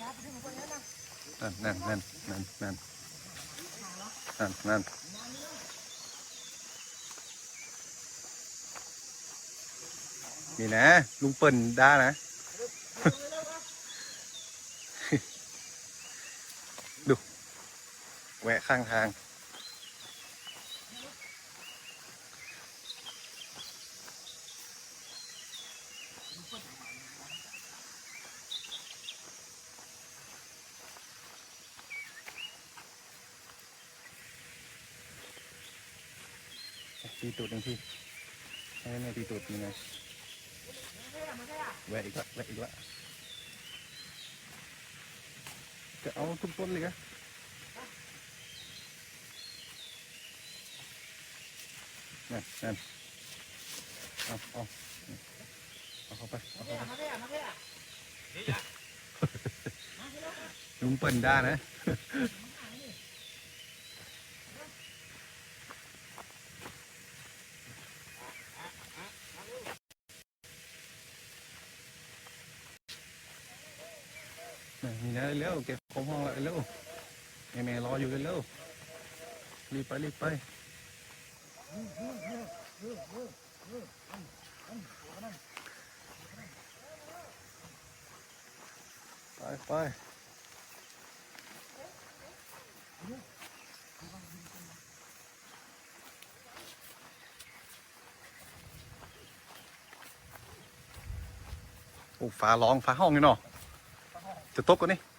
ນັ້ນ ນັ້ນ ນັ້ນ ນັ້ນ ນັ້ນ ນັ້ນ ນັ້ນ ນີ້ນະ ລຸງເປີ້ນດ່ານະ ດູ ແວະຂ້າງທາງ. ຕີຕູດໜຶ່ງທີ ໃຫ້ແມ່ຕີຕູດນີ້ນະ. ແວະອີກລະ ແວະອີກລະ ກະເອົາທຸກຕົ້ນເລີຍກະ. ນັ້ນ ນັ້ນ ເອົາ ເອົາ ເອົາເຂົ້າໄປ ເອົາເຂົ້າໄປ. ລຸງເປີ້ນດ່ານະ. ນີ້ນະ ເລັວໆ ເກັບຂອງຫ້ອງລະ ເລັວໆ ແມ່ລໍຢູ່ ເລັວໆ ລີບໄປ ລີບໄປ ໄປ ໄປ. ໂອ້ ຟ້າຮ້ອງ ຟ້າຮ້ອງຢູ່ເນາະ ຈະຕົກກ່ອນນີ້.